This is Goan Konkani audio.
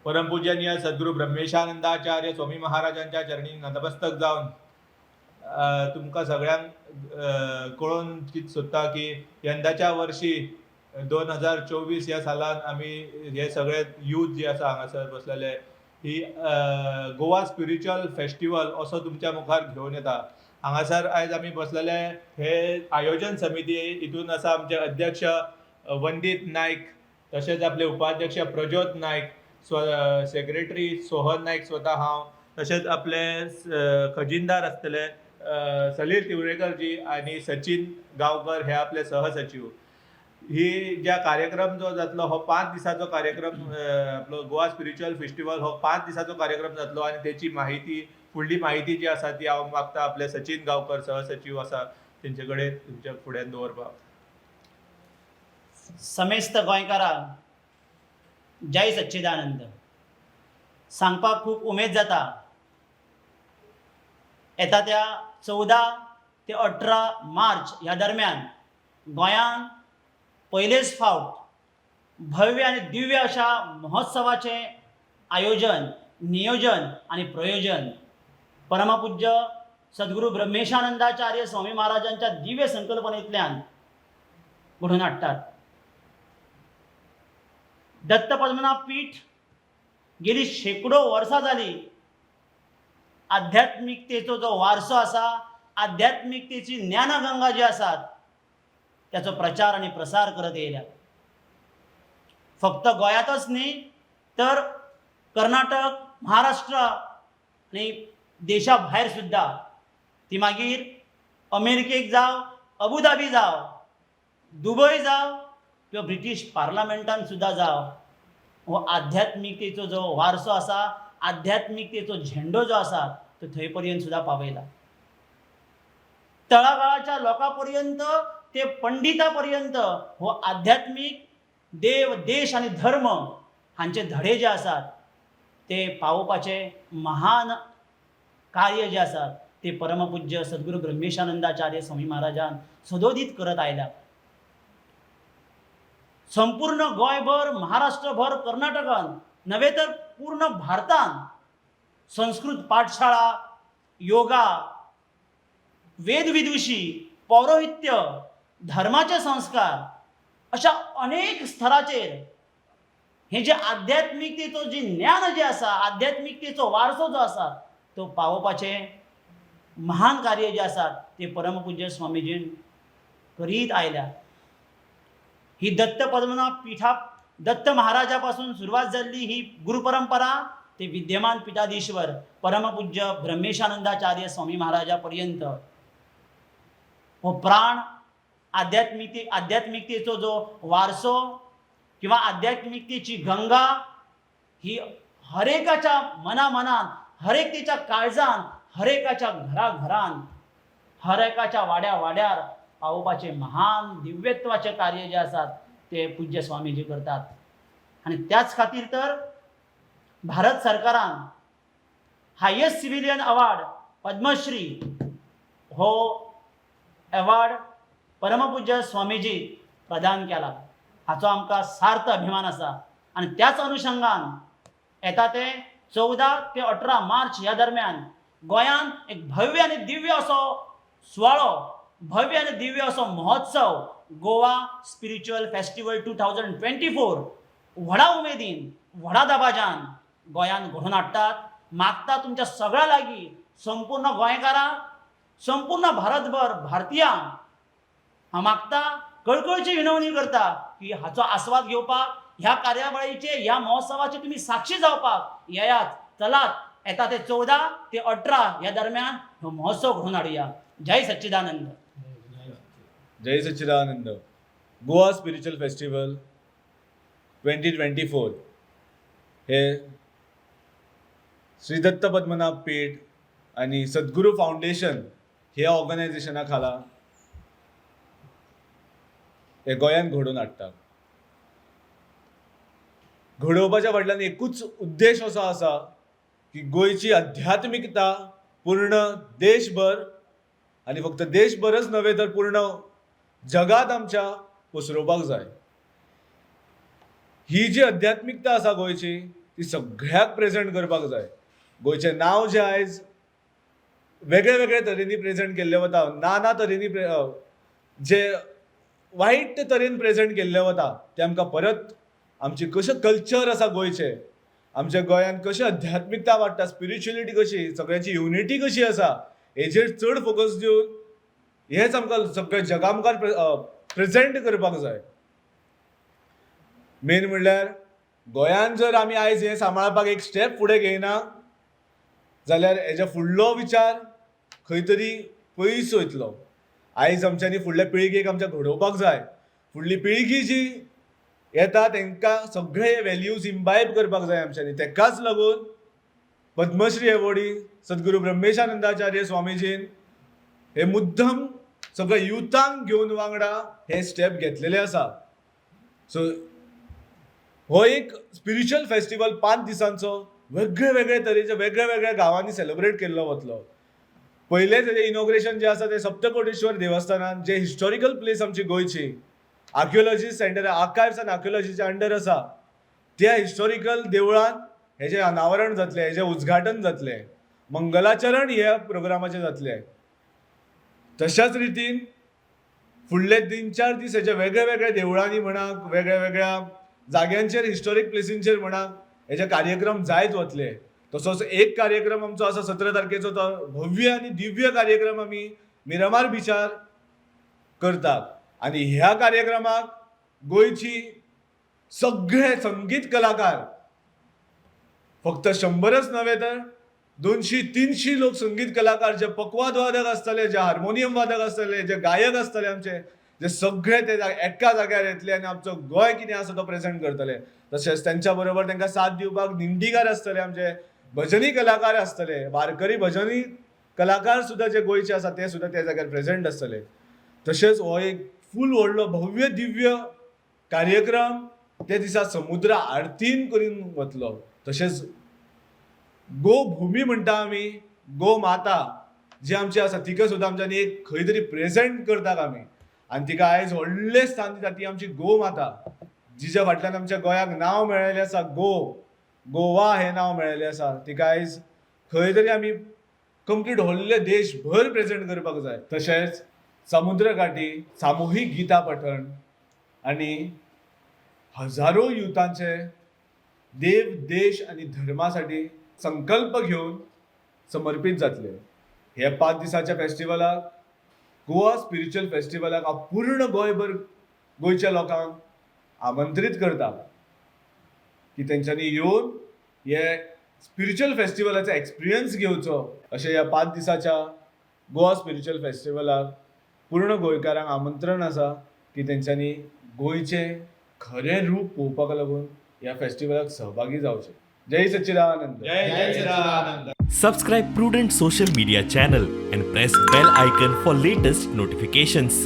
परमपूजनीय सद्गुरू ब्रह्मेशानंदाचार्य स्वामी महाराजांच्या चरणी नतमस्तक जावन तुमकां सगळ्यांक कळोवन कितें सोदता की यंदाच्या वर्षी 2024 ह्या सालान आमी हे सगळे यूथ जे आसा हांगासर बसलेले, ही गोवा स्पिरिच्युअल फेस्टिवल असो तुमच्या मुखार घेवन येता. हांगासर आयज आमी बसलेले हे आयोजन समिती हितून आसा आमचे अध्यक्ष वंदीत नायक, तशेंच आपले उपाध्यक्ष प्रज्योत नायक, स्व सेक्रेटरी सोहन नायक, स्वता हांव, तशेंच आपले खजिनदार आसतले सलील तिवरेकर जी आनी सचिन गांवकर हे आपले सहसचीव. ही ज्या कार्यक्रम जो जातलो हो 5 दिसाचो कार्यक्रम. आपलो गोवा स्पिरिच्युअल फेस्टिवल हो 5 दिसाचो कार्यक्रम जातलो आनी तेची माहिती, फुडली माहिती जी आसा ती हांव मागता आपले सचिन गांवकर, सहसचीव आसा, तेंचे कडेन तुमच्या फुड्यान दवरपाक. समेस्त गोंयकारांक जय सच्चिदानंद. सांगपाक खूब उमेद जाता, येता त्या 14 ते 18 मार्च ह्या दरम्यान गोंयांत पयलेच फावट भव्य आनी दिव्य अशा महोत्सवाचें आयोजन, नियोजन आनी प्रयोजन परमपूज्य सद्गुरू ब्रह्मेशानंदाचार्य स्वामी महाराजांच्या दिव्य संकल्पनेंतल्यान घडोवन हाडटात. दत्त पद्मनाभ पीठ गेली शेकडो वर्सां जाली आध्यात्मिकतेचो जो वारसो आसा, आध्यात्मिकतेची ज्ञानगंगा जी आसात, त्याचो प्रचार आनी प्रसार करत येयल्या. फक्त गोंयांतच न्ही तर कर्नाटक, महाराष्ट्र आनी देशा भायर सुद्दां, ती मागीर अमेरिकेक जावं, अबुधाबी जावं, दुबय जावं किंवा ब्रिटीश पार्लमेंटान सुद्दां जावं, हो आध्यात्मिकतेचो जो वारसो आसा, आध्यात्मिकतेचो झेंडो जो आसा, तो थंय पर्यंत सुद्दां पावयला. तळागाळाच्या लोकां पर्यंत ते पंडिता पर्यंत हो आध्यात्मीक देव, देश आनी धर्म हांचे धडे जे आसात ते पावोवपाचे महान कार्य जे आसात ते परमपूज्य सद्गुरू ब्रह्मेशानंदाचार्य स्वामी महाराजान सदोदीत करत आयल्या. संपूर्ण गोंयभर, महाराष्ट्रभर, कर्नाटकान नव्हे तर पूर्ण भारतान संस्कृत पाठशाळा, योगा, वेदविदुषी, पौरोहित्य, धर्माचे संस्कार अशा अनेक स्तराचेर हे जे आध्यात्मिकतेचो जी ज्ञान जे आसा, आध्यात्मिकतेचो वारसो जो आसा, तो पावोवपाचें महान कार्य जे आसा ते परमपूज्य स्वामीजीन करीत आयल्या. ही दत्त पद्मनाभ पिठा दत्त महाराजा पासून सुरवात जाल्ली ही गुरुपरंपरा ते विद्यमान पिठाधीश्वर परमपूज्य ब्रह्मेशानंदाचार्य स्वामी महाराजा पर्यंत हो प्राण आध्यात्मिकतेचो जो वारसो किंवा आध्यात्मिकतेची गंगा ही हरेकाच्या मना मनान, हरेकतेच्या काळजान, हरेकाच्या घरा घरान, हरेकाच्या वाड्या वाड्यार पावोवपाचें महान दिव्यत्वाचें कार्य जे आसात ते पूज्य स्वामीजी करतात. आनी त्याच खातीर तर भारत सरकारान हायेस्ट सिविलियन अवॉर्ड पद्मश्री हो अवॉर्ड परमपूज्य स्वामीजी प्रदान केला, हाचो आमकां सार्थ अभिमान आसा. आनी त्याच अनुशंगान येता ते 14 ते 18 मार्च ह्या दरम्यान गोंयांत एक भव्य आनी दिव्य असो सुवाळो, भव्य आनी दिव्य असो महोत्सव गोवा स्पिरिच्युअल फेस्टिवल 2024 व्हडा उमेदीन, व्हडा दबाज्यान गोंयांत घडोवन हाडटात. मागता तुमच्या सगळ्या लागीं, संपूर्ण गोंयकारांक, संपूर्ण भारतभर भारतीयांक हांव मागता, कळकळची विनवणी करता की हाचो आस्वाद घेवपाक, ह्या कार्यावळीचे, ह्या महोत्सवाचे तुमी साक्षी जावपाक येयात. चलात, येता ते 14 ते 18 ह्या दरम्यान हो महोत्सव घडोवन हाडुया. जय सच्चिदानंद. जय सच्चिदानंद. गोवा स्पिरिच्युअल फेस्टिवल 2024 हे श्री दत्त पद्मनाभ पीठ आनी सद्गुरू फावंडेशन हे ऑर्गनायझेशना खाला हे गोंयांत घडोवन हाडटा. घडोवपाच्या फाटल्यान एकूच उद्देश असो आसा की गोंयची अध्यात्मिकता पूर्ण देशभर आनी फक्त देशभरच नव्हे तर पूर्ण जगात आमच्या पसरोवपाक जाय. ही जी अध्यात्मिकता आसा गोंयची, ती ती सगळ्याक प्रेजेंट करपाक जाय. गोंयचें नांव जें आयज वेगळे वेगळे तरेनी प्रेजेंट केल्लें वता, ना ना तरेनी जे वायट तरेन प्रेजेंट केल्लें वता, तें आमकां परत आमचें कशें कल्चर आसा गोंयचें, आमच्या गोंयांत कशें अध्यात्मिकता वाडटा, स्पिरिच्युअलिटी कशी, सगळ्यांची युनिटी कशी आसा, हेजेर चड फोकस दिवन हेच आमकां सगळ्या जगा मुखार प्रेजेंट करपाक जाय. मेन म्हणल्यार गोंयांत जर आमी आयज हें सांबाळपाक एक स्टेप फुडें घेयना जाल्यार हेज्या फुडलो विचार खंय तरी पयस वयतलो. आयज आमच्यांनी फुडल्या पिळगेक आमच्या घडोवपाक जाय. फुडली पिळगी जी येता तांकां सगळे हे वेल्यूज इम्बायब करपाक जाय आमच्यांनी. तेकाच लागून पद्मश्री एवॉर्डी सद्गुरू ब्रह्मेशानंदाचार्य स्वामीजीन हे मुद्दम सगळे युथांक घेवन वांगडा हे स्टेप घेतलेले आसा. सो हो एक स्पिरिच्युअल फेस्टिवल 5 दिसांचो वेगळे वेगळे तरेचे वेगळ्या वेगळ्या गांवांनी सेलिब्रेट केल्लो वतलो. पयलें तेजें इनॉग्रेशन जें आसा तें सप्तकोटेश्वर देवस्थानान, जें हिस्टॉरिकल प्लेस आमची गोंयची, आर्किओलॉजी सेंटर, आर्कायव्स आनी आर्किओलॉजीच्या अंडर आसा, त्या हिस्टॉरिकल देवळान हेजें अनावरण जातलें, हेजें उद्घाटन जातलें, मंगलाचरण ह्या प्रोग्रामाचें जातलें. तशाच रितीन फुडले 3-4 दीस हेजे वेगळे वेगळे देवळांनी म्हणा, वेगळ्या वेगळ्या जाग्यांचेर, हिस्टॉरीक प्लेसींचेर म्हणा, हेजे कार्यक्रम जायत वतले. तसोच एक कार्यक्रम आमचो आसा 17 तारखेचो, तो भव्य आनी दिव्य कार्यक्रम आमी मिरामार बिचार करतात आनी ह्या कार्यक्रमाक गोंयची सगळे संगीत कलाकार, फक्त 100च नव्हे तर 200-300 लोक संगीत कलाकार, जे पकवाद वादक आसतले, जे हार्मोनियम वादक आसतले, जे गायक आसतले आमचे, जे सगळे ते एका जाग्यार येतले आनी आमचो गोंय कितें आसा तो प्रेजेंट करतले. तशेंच तेंच्या बरोबर तांकां साथ दिवपाक दिंडीकार आसतले, आमचे भजनी कलाकार आसतले, वारकरी भजनी कलाकार सुद्दां जे गोंयचे आसा ते सुद्दां त्या जाग्यार प्रेजेंट आसतले. तशेंच हो एक फूल व्हडलो भव्य दिव्य कार्यक्रम त्या दिसा समुद्र आरतीन करून वतलो. तशेंच गोभुमी म्हणटा आमी, गो माता जी आमची आसा तिका सुद्दां आमच्यांनी एक खंय तरी प्रेजेंट करतात आमी आनी तिका आयज व्हडलें स्थान दिता. ती आमची गो माता, जिच्या फाटल्यान आमच्या गोंयाक नांव मेळिल्लें आसा, गो गोवा हें नांव मेळिल्लें आसा, तिका आयज खंय तरी आमी कंप्लीट व्हडले देशभर प्रेजेंट करपाक जाय. तशेंच समुद्र गाठी सामुहीक गीता पठण आनी हजारो युथांचे देव, देश आनी धर्मासाठी संकल्प घेवन समर्पीत जातले. हे 5 दिसाच्या फेस्टिवलाक, गोवा स्पिरिच्युअल फेस्टिवलाक हांव पूर्ण गोंयभर गोंयच्या लोकांक आमंत्रीत करता की तेंच्यांनी येवन हे स्पिरिच्युअल फेस्टिवलाचो एक्सपिरियन्स घेवचो. अशें ह्या 5 दिसाच्या गोवा स्पिरिच्युअल फेस्टिवलाक पूर्ण गोंयकारांक आमंत्रण आसा की तेंच्यांनी गोंयचें खरें रूप पळोवपाक लागून ह्या फेस्टिवलाक सहभागी जावचें. जय सच्चिदानंद. जय सच्चिदानंद. Subscribe Prudent Social Media channel and press bell icon for latest notifications.